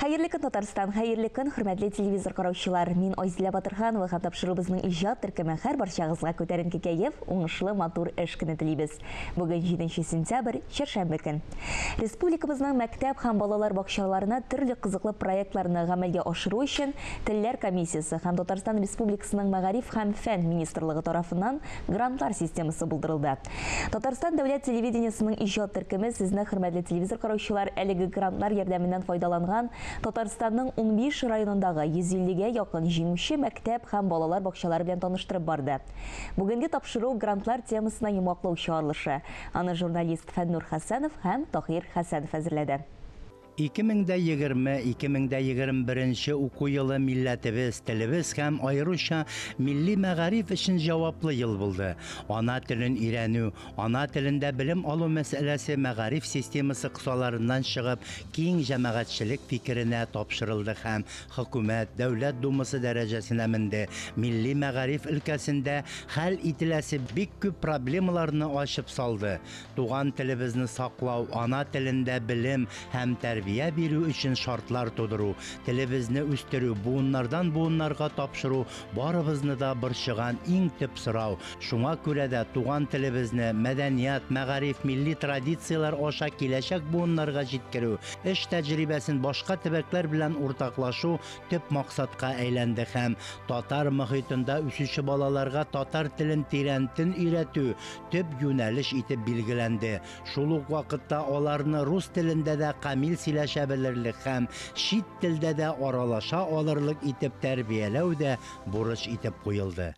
Хәерле көн, Татарстан, хәерле көн, хөрмәтле телевизор караучылар. Мин Айзилә Батырханова һәм тапшыруыбызның иҗат төркеме һәр барчагызга күтәренке кәеф, уңышлы матур эш көне телибез. Бүген 7 сентябрь, чәршәмбе көн. Республикабызның мәктәп һәм балалар бакчаларына төрле кызыклы проектларны гамәлгә ашыру өчен Телләр комиссиясе һәм Татарстан Республикасының Мәгариф һәм фән министрлыгы тарафыннан грантлар системасы булдырылды. Татарстан дәүләт телевидениесының иҗат төркеме сезне, хөрмәтле телевизор караучылар, әлеге грантлар ярдәменнән файдаланган Татарстанның 15 районындагы 150гә якын җиңүче мәктәп һәм балалар бакчалары белән таныштырып барды. Бүгенге тапшыру грантлар темасына йомгаклау чыгарылышы. Аны журналист Фәннур Хәсәнов һәм Таһир Хәсәнов әзерләде. 2020-2021 уку елы милләтебез, телебез һәм аеруча милли мәгариф өчен җаваплы ел булды. Ана телен өйрәнү, ана телендә белем алу мәсьәләсе мәгариф системасы кысаларыннан чыгып, киң җәмәгатьчелек фикеренә тапшырылды һәм хөкүмәт, Дәүләт Думасы дәрәҗәсенә менде, милли мәгариф өлкәсендә хәл ителәсе бик күп проблемаларны ачып салды. Туган телебезне саклау, ана телендә белем һәм тәрбия бирү өчен шартлар тудыру, телебезне үстерү, буыннардан буыннарга тапшыру барыбызны да борчыган иң төп сорау. Шуңа күрә дә туган телебезне мәдәният, мәгариф, милли традицияләр аша киләчәк буыннарга җиткерү, эш тәҗрибәсен башка төбәкләр белән уртаклашу төп максатка әйләнде һәм татар мохитында үсүче балаларга татар телен тирәнтен өйрәтү төп юнәлеш итеп билгеләнде. Шул ук вакытта аларны рус телендә дә камил сөйләшә белерлек һәм чит телдә дә аралаша алырлык итеп тәрбияләү дә бурыч итеп куелды.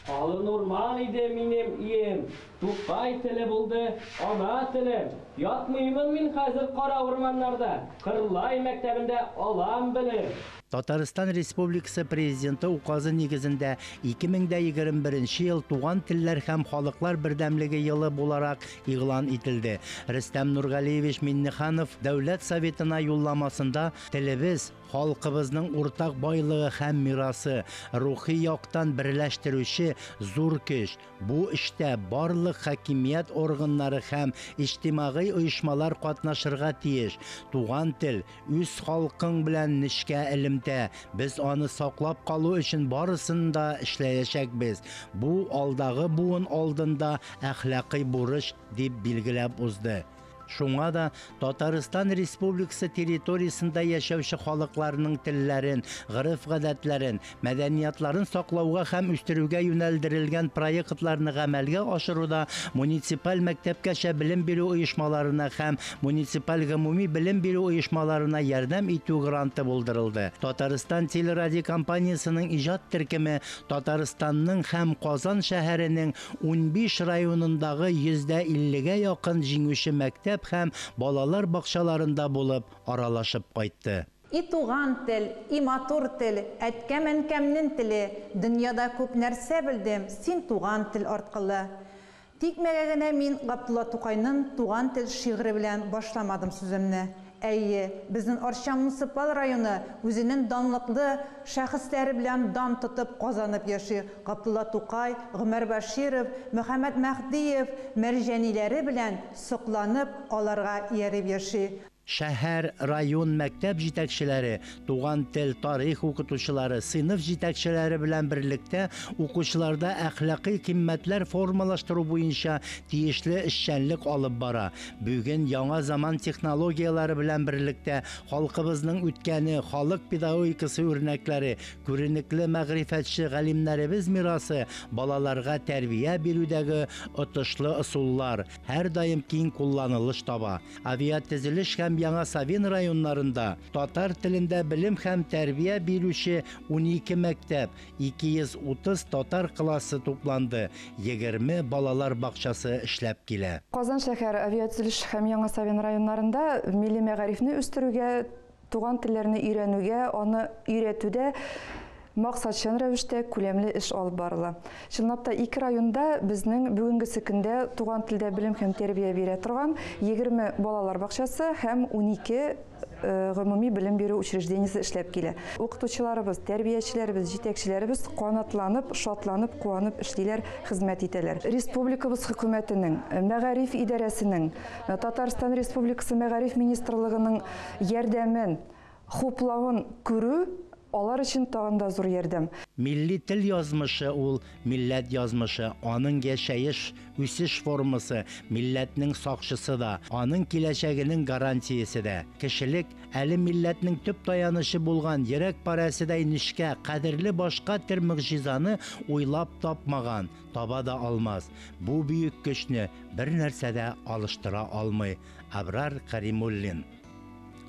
Калын урман иде минем өем, Тукай теле булды ана телем. Ятмыймын мин хәзер кара урманнарда, Кырлай мәктәбендә алам белем. Татарстан Республикасы Президенты Указы нигезендә 2021 ел Туган телләр һәм халыклар бердәмлеге елы буларак игълан ителде. Рөстәм Нургалиевич Миңнеханов Дәүләт Советына юлламасында телебез, халкыбызның уртак байлыгы һәм мирасы, рухи яктан берләштерүче зур көч. Бу эштә барлык хакимият органнары һәм иҗтимагый оешмалар катнашырга тиеш. Туган тел, үз халкың белән нечкә элемтә. Без аны саклап калу өчен барысын да эшләячәкбез. Бу алдагы буын алдында әхлакый бурыч, дип билгеләп узды. Шуңа да Татарстан Республикасы территориясендә яшәүче халыкларның телләрен, гореф-гадәтләрен, мәдәниятларын саклауга һәм үстерүгә юнәлдерелгән проектларны гамәлгә ашыруда муниципаль мәктәпкәчә белем бирү оешмаларына һәм муниципаль гомуми белем бирү оешмаларына ярдәм итү гранты булдырылды. Татарстан телерадиокомпаниясенең иҗат төркеме Татарстанның һәм Казан шәһәренең 15 районындагы 50%гә якын җиңүче мәктәп һәм балалар бакчаларында булып, аралашып кайтты. И туган тел, и матур тел, әткәм-әнкәмнең теле, Дөньяда күп нәрсә белдем, син туган тел арткылы. Тикмәгә генә мин Габдулла Тукайнын Туган тел шигыре белән башламадым сүземне. Әйе, безнен Арча муниципаль районы үзенен данлыклы шәхесләре белән дан тотып, казанып яши. Габдулла Тукай, Гомәр Бәширов, Мөхәммәт Мәһдиев, Мәрҗаниләре белән сокланып, аларга ияреп яши. Шәһәр, район, мәктәп җитәкчеләре, туган тел, тарих укытучылары, сыйныф җитәкчеләре белән берлектә укучыларда әхлакый кыйммәтләр формалаштыру буенча тиешле эшчәнлек алып бара. Бүген яңа заман технологияләре белән берлектә халкыбызның үткәне, халык педагогикасы үрнәкләре, күренекле мәгърифәтче галимнәребез мирасы, балаларга тәрбия бирүдәге отышлы ысуллар һәрдаим киң кулланылыш таба. Авиатөзелеш һәм Яңа Савин районнарында татар телендә белем һәм тәрбия бирүче 12 мәктәп, 230 татар классы тупланды, 20 балалар бакчасы эшләп килә. Казан шәһәре Авиатөзелеш һәм Яңа Савин районнарында милли мәгарифне үстерүгә, туган телләрне өйрәнүгә, аны өйрәтүдә максатчан рәвештә күләмле эш алып барыла. Чынлап та ике районда безнең бүгенгесе көндә туган телдә белем һәм тәрбия бирә торган 20 балалар бакчасы һәм 12 гомуми белем бирү учреждениесе эшләп килә. Укытучыларыбыз, тәрбиячеләребез, җитәкчеләребез канатланып, шатланып, куанып эшлиләр, хезмәт итәләр. Республикабыз хөкүмәтенең, мәгариф идарәсенең, Татарстан Республикасы мәгариф министрлыгының ярдәмен хуплавын күрү алар өчен тагын да зур ярдәм. Милли тел язмышы ул милләт язмышы, аның яшәеш, үсеш формасы, милләтнең сакчысы да, аның киләчәгенең гарантиясе дә. Кешелек әле милләтнең төп таянычы булган йөрәк парәседәй нечкә, кадерле башка төр могҗизаны уйлап тапмаган, таба да алмас. Бу бөек көчне бер нәрсә дә алыштыра алмый. Абрар Каримуллин.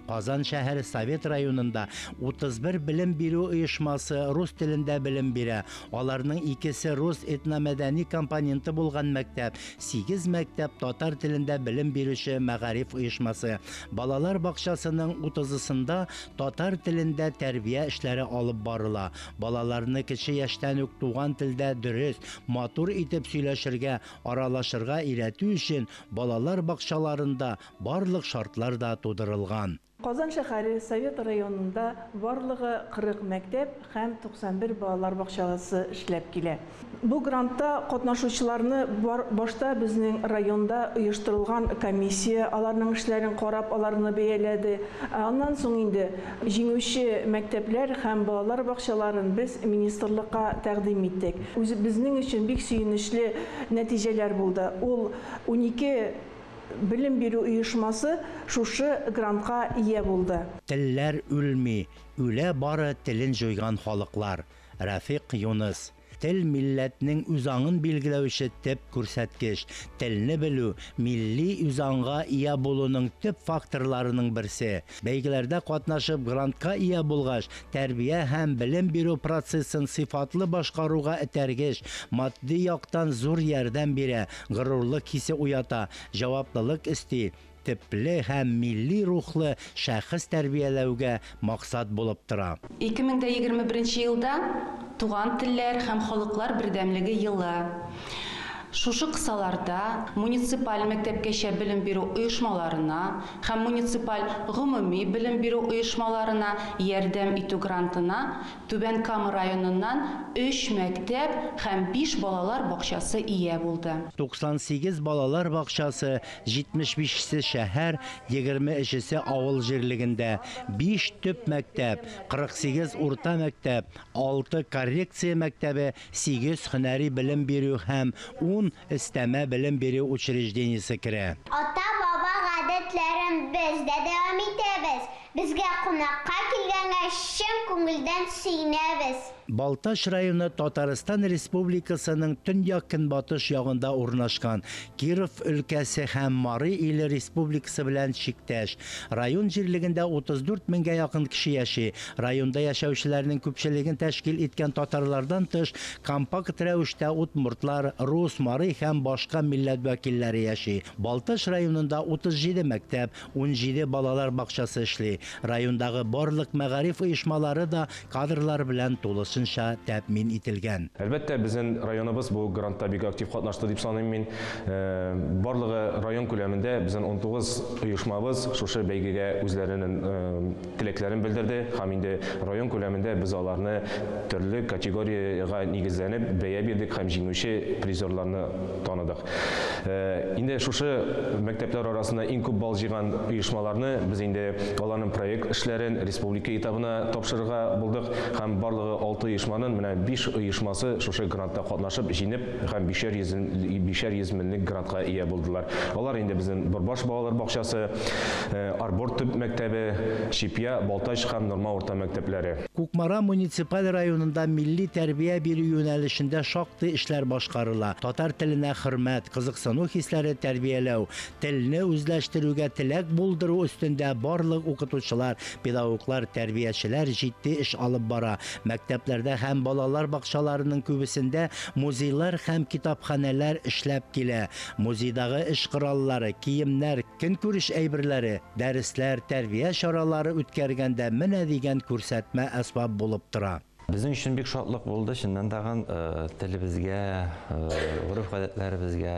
Казан шәһәре Совет районында 31 белем бирү оешмасы рус телендә белем бирә. Аларның икесе рус этномәдәни компоненты булган мәктәп, 8 мәктәп татар телендә белем бирүче мәгариф оешмасы. Балалар бакчасының 30-ысында татар телендә тәрбия эшләре алып барыла. Балаларны кече яшьтән үк туган телдә дөрес, матур итеп сөйләшергә, аралашырга өйрәтү өчен балалар бакчаларында барлык шартлар да тудырылган. Казан шәһәре Совет районында барлыгы 40 мәктәп һәм 91 балалар бакчасы эшләп килә. Бу грантта катнашучыларны башта безнең районда оештырылган комиссия аларның эшләрен карап, аларны бәяләде. Аннан соң инде җиңүче мәктәпләр һәм балалар бакчаларын без министрлыкка тәкъдим иттек. Үзе безнең өчен бик сөенечле нәтиҗәләр булды. Ул 12 белем бирү оешмасы шушы грантка ия булды. Телләр үлми, үлә бары телен җуйган халыклар. Рафик Юныс. Тел милләтнең үзаңын билгеләүче төп күрсәткеч. Телне белү милли үзаңга ия булуның төп факторларының берсе. Бәйгеләрдә катнашып грантка ия булгач, тәрбия һәм белем бирү процессын сыйфатлы башкаруга этәргеч, матди яктан зур ярдәм бирә, горурлык хисе уята, җаваплылык өсти. Төпле һәм милли рухлы шәхес тәрбияләүгә максат булып тора. 2021 елда туган телләр һәм халыклар бердәмлеге елы. Шушы кысаларда муниципаль мәктәпкәчә белем бирү оешмаларына һәм муниципаль гомуми белем бирү оешмаларына ярдәм итү грантына Түбән Кама районыннан 3 мәктәп һәм 5 балалар бакчасы ия булды. 98 балалар бакчасы, 75-се шәһәр, 23-се авыл җирлегендә, 5 төп мәктәп, 48 урта мәктәп, 6 коррекция мәктәбе, 8 һөнәри белем бирү һәм 10 өстәмә белем бирү учреждениесе керә. Ата-баба гадәтләрен без дә дәвам итәбез. Безгә кунакка килгәнгә чын күңелдән сөенәбез. Балтач районы Татарстан Республикасының төньяк-көнбатыш ягында урнашкан Киров өлкәсе һәм Мари иле Республикасы белән чиктәш. Район җирлегендә 34 меңгә якын кеше яши. Районда яшәүчеләрнең күпчелеген тәшкил иткән татарлардан тыш компакт рәвештә удмуртлар, рус, мари һәм башка милләт вәкилләре яши. Балтач районында 37 мәктәп, 17 балалар бакчасы эшли. Райондагы барлык мәгариф оешмалары да кадрлар белән тулысынча тәэмин ителгән. Әлбәттә, безнең районыбыз бу грантта бик актив катнашты дип саныйм мин. Барлыгы район күләмендә безнең 19 оешмабыз шушы бәйгегә үзләренең теләкләрен белдерде һәм инде район күләмендә без аларны төрле категориягә нигезләнеп бәя бирдек һәм җиңүче призерларны таныдык. Инде шушы мәктәпләр арасында иң күп балл җыйган оешмаларны без инде аларның проект эшләрен республика этабына тапшырырга булдык һәм барлыгы 6 оешманың менә 5 оешмасы шушы грантта катнашып җиңеп һәм 500 меңлек грантка ия булдылар. Алар инде безнең Борбаш балалар бакчасы, Арбор төп мәктәбе, Чипья, Балтач һәм Норма урта мәктәпләре. Кукмара муниципаль районында милли тәрбия бирү юнәлешендә шактый эшләр башкарыла. Татар теленә хөрмәт, кызыксыну хисләре тәрбияләү, телне үзләштерүгә теләк булдыру өстендә барлык укытучылар, педагоглар, тәрбиячеләр җитди эш алып бара. Мәктәпләрдә һәм балалар бакчаларының күбесендә музейлар һәм китапханәләр эшләп килә. Музейдагы эш кораллары, киемнәр, көнкүреш әйберләре, дәресләр, тәрбия чаралары үткәргәндә менә дигән күрсәтмә әсбап булып тора. Безнең өчен бик шатлык булды, чыннан тагын телебезгә, гореф-гадәтләребезгә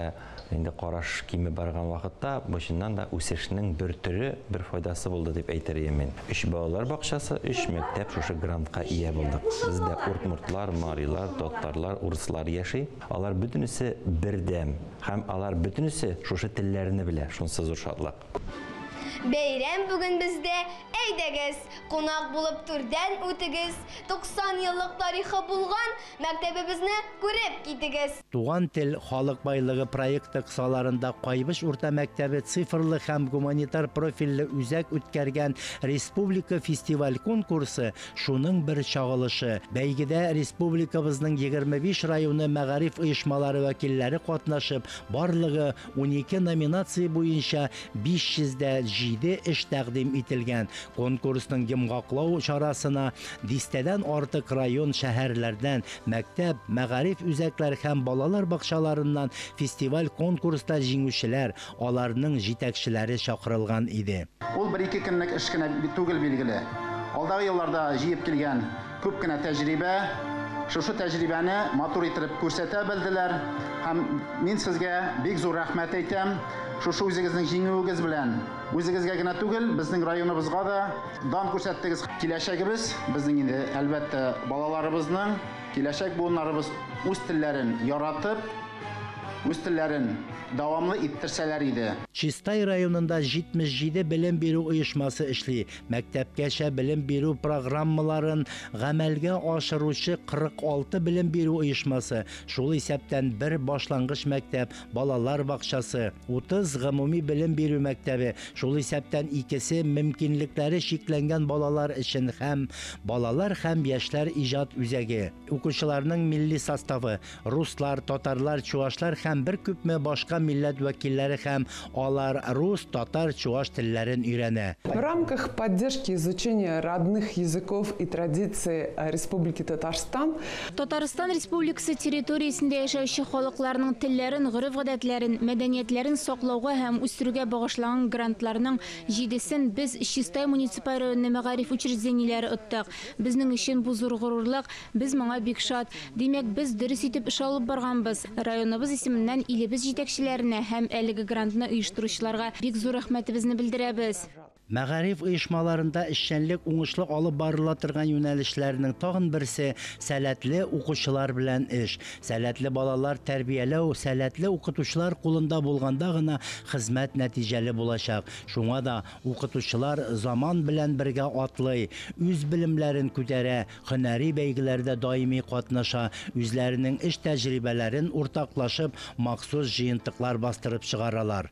инде караш киме барган вакытта бу чыннан да үсешнең бер төре, бер файдасы булды дип әйтер идем мин. 3 балалар бакчасы, 3 мәктәп шушы грантка ия булдык. Бездә удмуртлар, марилар, татарлар, урыслар яши. Алар бөтенесе бердәм һәм алар бөтенесе шушы телләрне белә. Шунысы зур шатлык. Бәйрәм бүген бездә, әйдәгез, кунак булып түрдән үтегез. 90 еллык тарихы булган мәктәбебезне күреп китегез. Туган тел халык байлыгы проекты кысаларында Кайбыч урта мәктәбе цифрлы һәм гуманитар профильле үзәк үткәргән республика фестиваль конкурсы шуның бер чагылышы. Бәйгедә республикабызның 25 районы мәгариф оешмалары вәкилләре катнашып, барлыгы 12 номинация буенча 507 эш тәкъдим ителгән. Конкурсның йомгаклау чарасына дистәдән артык район шәһәрләрдән, мәктәп, мәгариф үзәкләре һәм балалар бакчаларыннан фестиваль конкурста җиңүчеләр, аларның җитәкчеләре чакырылган иде. Ул бер-ике көнлек эш кенә түгел билгеле. Алдагы елларда җыеп килгән күп кенә тәҗрибә, шушы тәҗрибәне матур итеп күрсәтә белделәр. Һәм мин сезгә бик зур рәхмәт әйтәм. Шушы үзегезнең җиңүегез белән үзегезгә генә түгел, безнең районыбызга да дан күрсәттегез. Киләчәгебез безнең инде, әлбәттә, балаларыбызның, киләчәк буыннарыбыз үз телләрен яратып, үз телләрен дәвамлы иттерсәләр иде. Чистай районында 77 белем бирү оешмасы эшли. Мәктәпкәчә белем бирү программаларын гамәлгә ашыручы 46 белем бирү оешмасы, шул исәптән бер башлангыч мәктәп, балалар бакчасы, 30 гомуми белем бирү мәктәбе, шул исәптән икесе мөмкинлекләре чикләнгән балалар өчен һәм балалар һәм яшьләр иҗат үзәге. Укучыларның милли составы руслар, татарлар, чуашлар һәм бер күпме башка милләт вәкилләре һәм алар рус, татар, чуаш телләрен өйрәнә. В рамках поддержки изучения родных языков и традиций Республики Татарстан Татарстан Республикасы территориясендә яшәүче халыкларның телләрен, гореф-гадәтләрен, мәдәниятләрен саклауга һәм үстерүгә багышланган грантларның 7-сен без Чистай муниципаль районы мәгариф учреждениеләре оттык. Безнең өчен бу зур горурлык, без моңа бик шат. Димәк, без дөрес итеп эш алып барганбыз. Районыбыз исеменнән илебез җитәкчеләренә һәм әлеге грантны оештыручыларга бик зур рәхмәтебезне белдерәбез. Мәгариф оешмаларында эшчәнлек уңышлы алып барыла торган юнәлешләрнең тагын берсе сәләтле укучылар белән эш. Сәләтле балалар тәрбияләү сәләтле укытучылар кулында булганда гына хезмәт нәтиҗәле булачак. Шуңа да укытучылар заман белән бергә атлый, үз белемнәрен күтәрә, һөнәри бәйгеләрдә даими катнаша, үзләренең эш тәҗрибәләрен уртаклашып, махсус җыентыклар бастырып чыгаралар.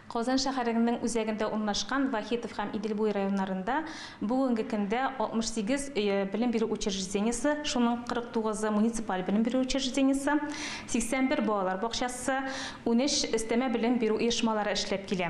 Казан шәһәренең үзәгендә урнашкан Вахитов һәм Иделбуй районнарында бүгенге көндә 68 белем бирү учреждениесе, шуның 49-ы муниципаль белем бирү учреждениесе, 81 балалар бакчасы, 13 өстәмә белем бирү оешмалары эшләп килә.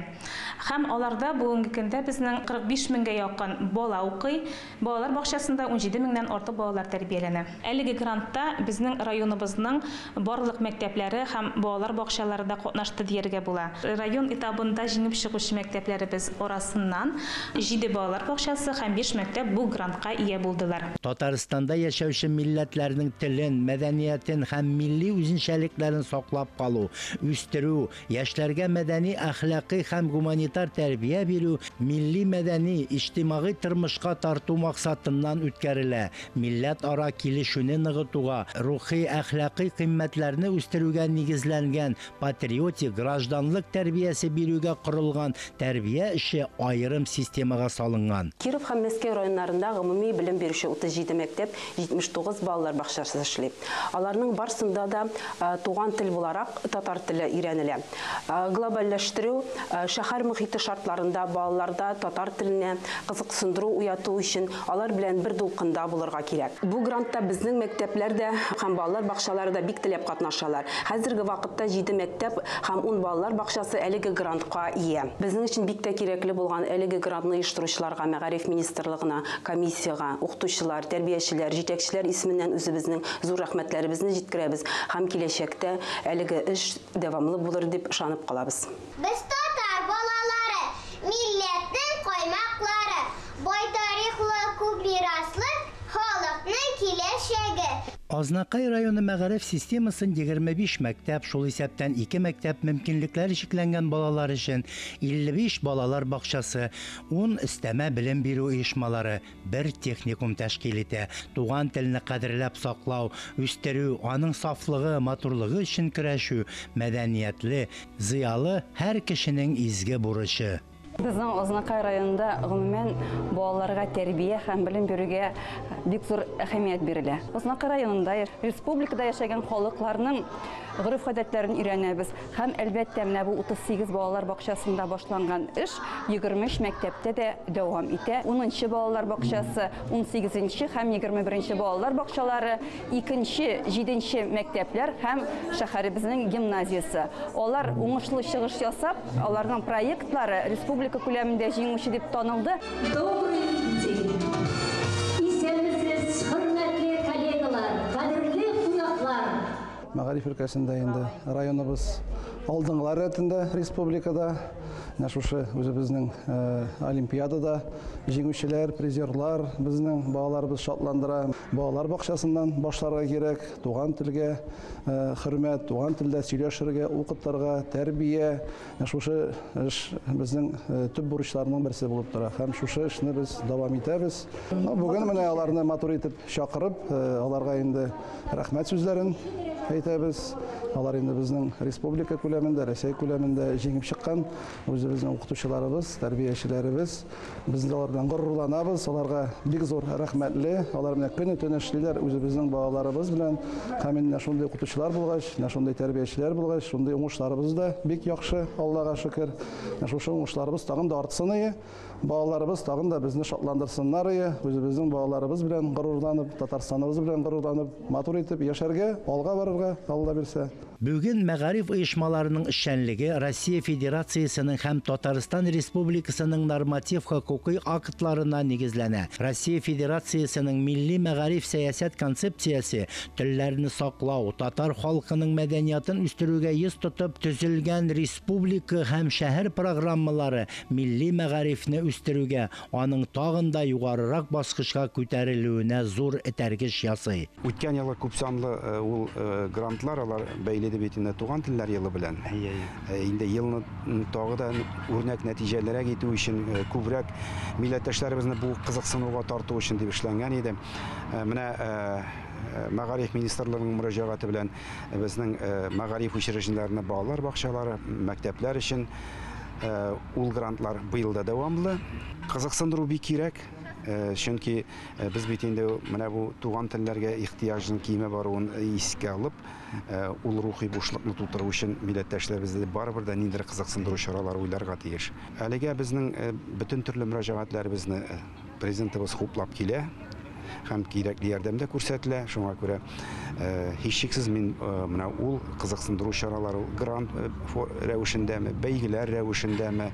Һәм аларда бүгенге көндә безнең 45 меңгә якын бала укый, балалар бакчасында 17 меңнән артык балалар тәрбияләнә. Әлеге грантта безнең районыбызның барлык мәктәпләре һәм балалар бакчалары да катнашты дияргә була. Район этабында җиңеп чыгучы мәктәпләребез арасыннан 7 балалар бакчасы һәм 5 мәктәп бу грантка ия булдылар. Татарстанда яшәүче милләтләрнең телен, мәдәниятен һәм милли үзенчәлекләрен саклап калу, үстерү, яшьләргә мәдәни, әхлакый һәм гуманитар тәрбия бирү, милли мәдәни, иҗтимагый тормышка тарту максатыннан үткәрелә. Милләт ара килешүне ныгытуга, рухи, әхлакый кыйммәтләрне үстерүгә нигезләнгән патриотик гражданлык тәрбиясе бирүгә корылган тәрбия эше аерым системага салынган. Киров һәм Мәскәү районнарында гомуми белем бирүче 37 мәктәп, 79 балалар бакчасы эшли. Аларның барсында да туган тел буларак татар теле өйрәнелә. Глобальләштерү, шәһәр мөхите шартларында балаларда татар теленә кызыксындыру уяту өчен алар белән бер дулкында булырга кирәк. Бу грантта безнең мәктәпләр дә һәм балалар бакчалары да бик теләп катнашалар. Хәзерге вакытта 7 мәктәп һәм 10 балалар бакчасы әлеге грантка ия. Безнең өчен бик тә кирәкле булган әлеге грантны оештыручыларга, мәгариф министрлыгына, комиссиягә, укытучылар, тәрбиячеләр, җитәкчеләр исеменнән үзебезнең зур рәхмәтләребезне җиткерәбез һәм киләчәктә әлеге эш дәвамлы булыр дип ышанып калабыз. Без татар балалары, милләтнең каймаклары, бай тарихлы, күп мираслы халыкның киләчәге. Азнакай районы мәгариф системасын 25 мәктәп, шул исәптән 2 мәктәп мөмкинлекләре чикләнгән балалар өчен 55 балалар бакчасы, 10 өстәмә белем бирү оешмалары, бер техникум тәшкил итә. Туган телне кадерләп саклау, үстерү, аның сафлыгы, матурлыгы өчен көрәшү, мәдәниятле, зыялы һәр кешенең изге бурычы. Безнең Азнакай районында гомумән балаларга тәрбия һәм белем бирүгә бик зур әһәмият бирелә. Азнакай районында республикада яшәгән халыкларның гореф-гадәтләрен өйрәнәбез. Һәм әлбәттә, менә бу 38 балалар бакчасында башланган эш 23 мәктәптә дә дәвам итә. 10 балалар бакчасы, 18 һәм 21 балалар бакчалары, 2-нче, 7 мәктәпләр һәм шәһәребезнең гимназиясе. Алар уңышлы чыгыш ясап, аларның проектлары республика күләмендә җиңүче дип танылды. Добрый день! Исәнмесез, хөрмәтле коллегалар, кадерле кунаклар! Мәгариф өлкәсендә инде районыбыз алдынгылар рәтендә республикада. Менә шушы үзебезнең олимпиадада җиңүчеләр, призерлар безнең балаларыбыз шатландыра. Балалар бакчасыннан башларга кирәк, туган телгә хөрмәт, туган телдә сөйләшергә, укытырга, тәрбия. Шушы эш безнең төп бурычларның берсе булып тора. Һәм шушы эшне без дәвам итәбез. Бүген менә аларны матур итеп чакырып, аларга инде рәхмәт сүзләрен әйтәбез. Алар инде безнең республика күләмендә, Рәсәй күләмендә җиңеп чыккан үзебезнең укытучыларыбыз, тәрбиячеләребез. Без алар белән горурланабыз, аларга бик зур рәхмәтле. Алар менә көне-төне эшлиләр үзебезнең балаларыбыз белән. Һәм инде шундый укытучылар булгач, менә шундый тәрбиячеләр булгач, шундый уңышларыбыз да бик яхшы, Аллага шөкер. Шушы уңышларыбыз тагын да артсын ие. Балаларыбыз тагын да безне шатландырсыннар ие. Үзебезнең балаларыбыз белән горурланып, Татарстаныбыз белән горурланып, матур итеп яшәргә, алга барырга, Алла бирсә. Бүген мәгариф оешмаларының эшчәнлеге Россия Федерациясенең һәм Татарстан Республикасының норматив хокукый актларына нигезләнә. Россия Федерациясенең милли мәгариф сәясәт концепциясе телләрне саклау, татар халкының мәдәниятын үстерүгә йөз тотып төзелгән республика һәм шәһәр программалары милли мәгарифне үстерүгә, аның тагын да югарырак баскычка күтәрелүенә зур этәргеч ясый. Үткән елгы күпсанлы ул грантлар алар бәйле бит инде туган телләр елы белән. Инде елны тагы да үрнәк нәтиҗәлерәк итү өчен, күбрәк милләттәшләребезне бу кызыксынуга тарту өчен дип эшләнгән иде. Менә Мәгариф министрлыгының мөрәҗәгате белән безнең мәгариф учреждениеләренә балалар бакчалары, мәктәпләр өчен ул грантлар быел да дәвамлы. Кызыксындыру бик кирәк, чөнки без бит инде менә бу туган телләргә ихтыяҗның кимә баруын искә алып, ул рухи бушлыкны тутыру өчен милләттәшләребезне барыбер дә ниндидер кызыксындыру чаралары уйларга тиеш. Әлегә безнең бөтен төрле мөрәҗәгатьләребезне президентыбыз хуплап килә һәм кирәкле ярдәм дә күрсәтелә. Шуңа күрә һичшиксез мин менә ул кызыксындыру чаралары грант рәвешендәме, бәйгеләр рәвешендәме,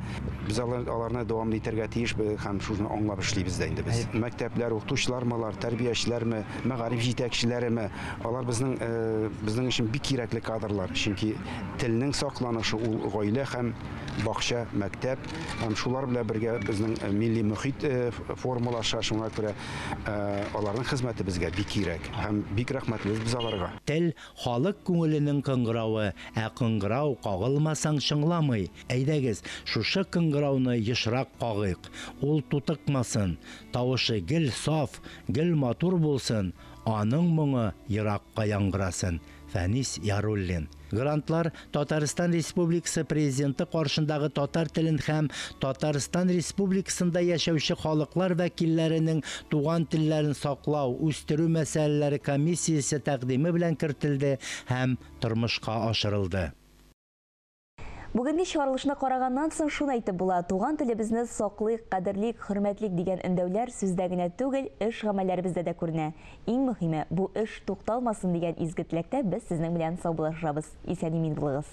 без аларны дәвам итәргә тиешбез һәм шуны аңлап эшлибез дә инде без. Мәктәпләр, укытучылармы алар, тәрбиячеләрме, мәгариф җитәкчеләреме, алар безнең безнең өчен бик кирәкле кадрлар, чөнки телнең сакланышы ул гаилә һәм бакча, мәктәп һәм шулар белән бергә безнең милли мөхит формалаша. Шуңа күрә аларның хезмәте безгә бик кирәк һәм бик рәхмәтлебез без аларга. Тел халык күңеленең кыңгыравы, ә кыңгырау кагылмасаң чыңламый. Әйдәгез, шушы кыңгырауны ешрак кагыйк. Ул тутыкмасын, тавышы гел саф, гел матур булсын, аның моңы еракка яңгырасын. Фәнис Яруллин. Грантлар Татарстан Республикасы Президенты каршындагы татар телен һәм Татарстан Республикасында яшәүче халыклар вәкилләренең туган телләрен саклау, үстерү мәсьәләләре комиссиясе тәкъдиме белән кертелде һәм тормышка ашырылды. Бүгенге чыгарылышны караганнан соң шуны әйтеп була: туган телебезне саклыйк, кадерлик, хөрмәтлик дигән өндәүләр сүздә генә түгел, эш гамәлләребездә дә күренә. Иң мөһиме, бу эш тукталмасын дигән изге теләктә без сезнең белән саубуллашабыз. Исән-имин булыгыз.